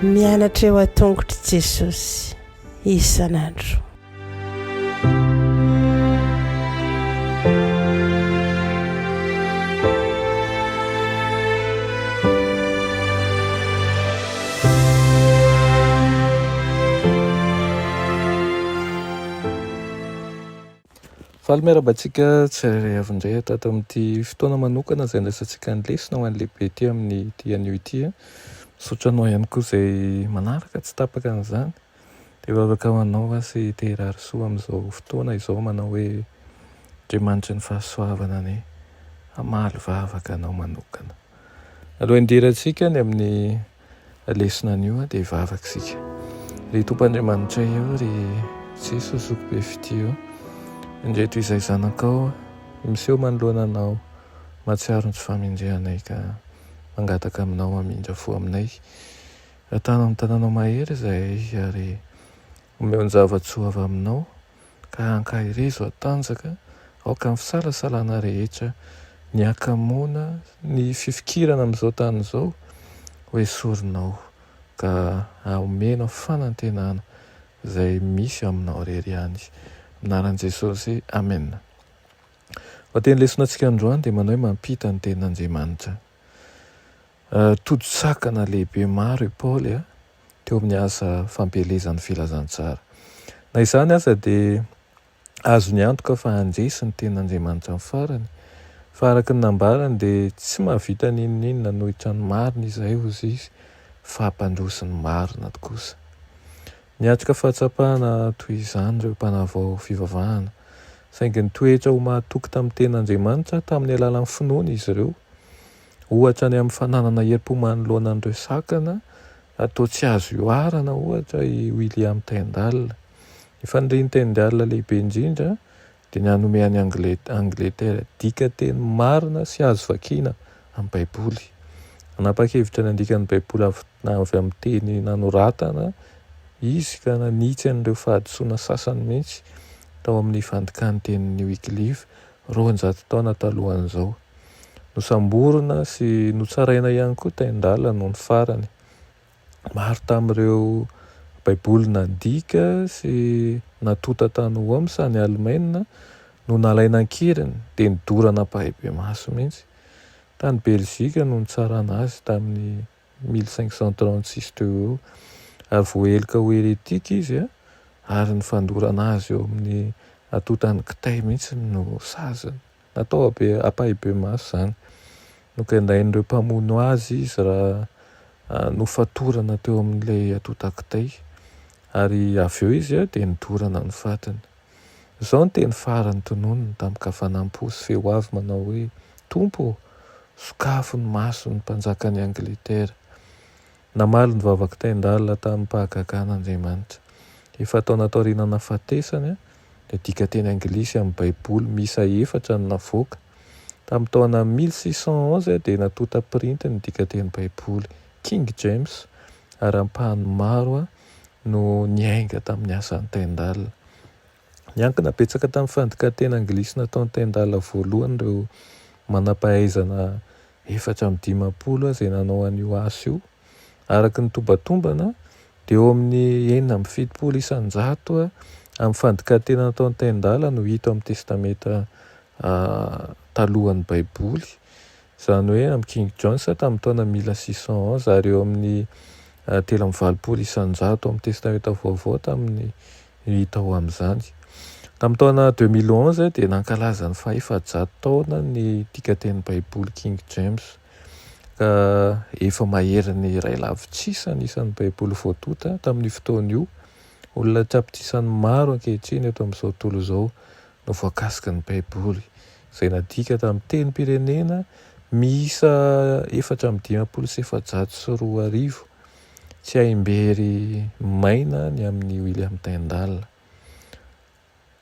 Mianatra eo an-tongotr'i Jesosy isan'andro. Faly miarahaba antsika tsirairay avy indray tato amin'ity fotoana manokana izay andraisantsika ny lesona ho an'ny lehibe ity amin'ity anio ity. Misaotra anao ihany koa izay manaraka tsy tapaka an'izany. Dia hivavaka ho anao aho sy te hirary soa amin'izao fotoana izao manao hoe Andriamanitry ny fahasoavana anie hamaly vavaka anao manokana. Alohan'ny hidirantsika any amin'ny lesona anio dia hivavaka isika. Ry Tompo Andriamanitray ô, ry Jesoa Zoky be fitia ô, indreto izay zanakao miseho manoloana anao, mahatsiaro ny tsy fahamendrehanay ka mangataka aminao hamindra fo aminay. Tano amin'ny tananao mahery izahay ary omeo ny zava-tsoa avy aminao ka ankaherezo hatanjaka, aoka ny fisalasalana rehetra, ny hakamoana, ny fifikirana amin'izao tany izao ho esorinao ka omenao fanantenana izay misy aminao irery ihany. Amin'ny anaran'i Jesosy, Amena. Lohateny lesona antsika androany dia manao hoe mampita ny tenin'Andriamanitra. Tojo sakana lehibe maro i Paoly teo amin'ny asa fampielezany filazantsara. Na izany aza dia azony antoka fa handresy ny tenin'Andriamanitra amin'ny farany, fa araka ny nambarany dia tsy mahavita n'inon'inona hanohitra ny marina izahay, hozy izy, fa hampandroso ny marina kosa. Niatrika fahatsapana toy izany ireo mpanavao fivavahana, saingy nitoetra ho mahatoky tamin'ny tenin'Andriamanitra tamin'ny alalan'ny finoana izy ireo. Ohatra ny amin'ny fananana herim-po manoloana an'ireo sakana toa tsy azo ihoarana ohatra i William Tyndale. Ny fanirian'i Tyndale lehibe indrindra dia ny hanome an'i Angletera dikanteny marina sy azo vakiana amin'ny Baiboly. Nanapa-kevitra ny handika ny Baiboly avy amin'ny teny nanoratana izy ka nanitsy an'ireo fahadisoana sasany mihitsy tao amin'ny fandikan-tenin'i Wycliffe 200 taona talohan'izao. Nosamborina sy notsaraina ihany koa Tyndale nony farany. Maro tamin'ireo Baiboly nadika sy natonta tany Worms any Alemaina no nalaina an-keriny, dia nodorana ampahibemaso mihitsy. Tany Belzika no nitsarana azy tamin'ny 1536 teo ho eo, ary voaheloka ho heretika izy, ary ny fandorana azy eo amin'ny antontan'ny kitay mihitsy no saziny. Natao ampahibemaso izany. Nokendain'ireo mpamono azy izy raha nofatorana teo amin'ilay antontan-kitay, ary avy eo izy dia nodorana ny fatiny. Izao ny teny farany tononiny tamin-kafanam-po sy feo avo manao hoe, Tompo ô, sokafy ny mason'ny mpanjakan'i Angletera. Namaly ny vavak'i Tyndale tamim-pahagagana Andriamanitra. Efa-taona taoriana nahafatesany, dia dikanteny anglisy amin'ny Baiboly miisa efatra no navoaka. Tamin'ny taona 1611 dia natonta pirinty ny dikanteny Baiboly King James, ary ampahany maro no niainga tamin'ny asan'i Tyndale. Niankina betsaka tamin'ny fandikan-teny anglisy nataon'i Tyndale voalohany ireo manam-pahaizana 54 izay nanao an'io asa io. Araka ny tombatombana, dia eo amin'ny 76 isan-jato amin'ny fandikan-teny nataon'i Tyndale no hita ao amin'ny Testamenta Talohan'ny Baiboly. Izany hoe amin'ny King Jones tamin'ny taona 1611 ary eo amin'ny 83% amin'ny Testamenta Vaovao tamin'ny hita ao amin'izany. Tamin'ny taona 2011 dia nankalaza ny fahefajato taona ny dikatenin'ny Baiboly King James ka efa maherin'ny iray lavitrisa ny isan'ny Baiboly voatonta tamin'io fotoana io. Olona an-tapitrisany maro ankehitriny eto amin'izao tontolo izao no voakasiky ny Baiboly, izay nadika tamin'ny tenim-pirenena miisa 2454. Tsy haim-bery maina ny amin'i William Tyndale.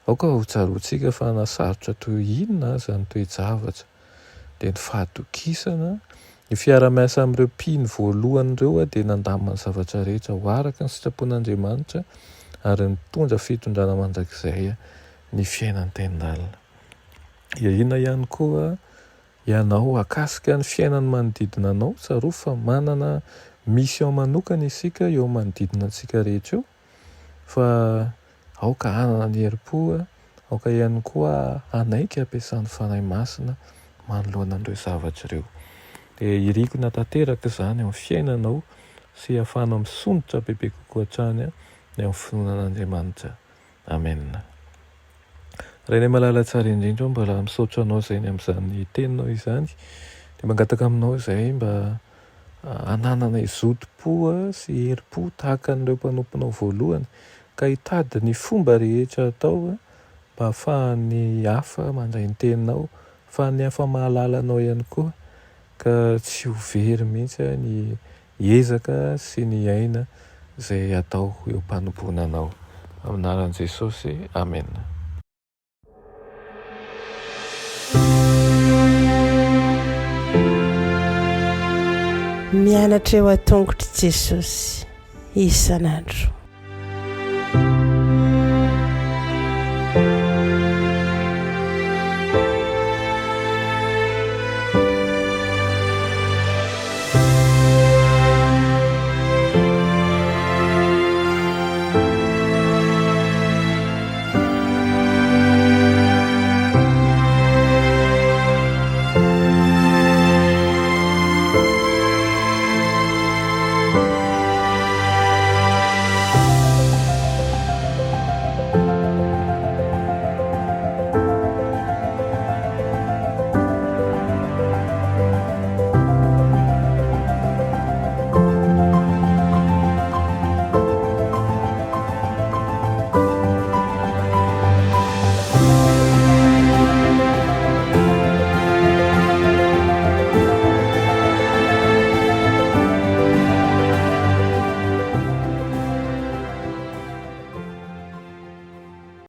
Aoka hotsaroantsika fa na sarotra toy inona aza ny toe-javatra, dia ny fahatokisana, ny fiaraha-miasa amin'ireo mpino voalohany ireo dia nandamina ny zavatra rehetra ho araka ny sitrapon'Andriamanitra ary nitondra fitondrana mandrakizay ny fiainan'i Tyndale. Irina ihany koa ianao hakasika ny fiainan'ny manodidina anao. Tsarovy fa manana mission manokana isika eo amin'ny manodidina antsika rehetra eo fa aoka hanana ny herim-po, aoka ihany koa hanaiky hampiasan'ny Fanahy Masina manoloana an'ireo zavatra ireo. Dia iriko na tanteraka izany amin'ny fiainanao sy hahafahanao misondrotra bebe kokoa hatrany ny amin'ny finoana an'Andriamanitra. Amen. Rainay malala tsara indrindra mbola misaotra anao izay ny amin'izany teninao izany. Dia mangataka aminao izay mba hanananay zotom-po sy herim-po tahaka an'ireo mpanomponao voalohany ka hitady ny fomba rehetra atao mba hahafahan'ny hafa mandray ny teninao, hahafahan'ny hafa mahalala anao ihany koa ka tsy ho very mihitsy ny ezaka sy ny aina izay atao eo am-panompoana Anao. Amin'ny anaran'i Jesosy, amena. Mianatra eo an-tongotr'i Jesosy isan'andro.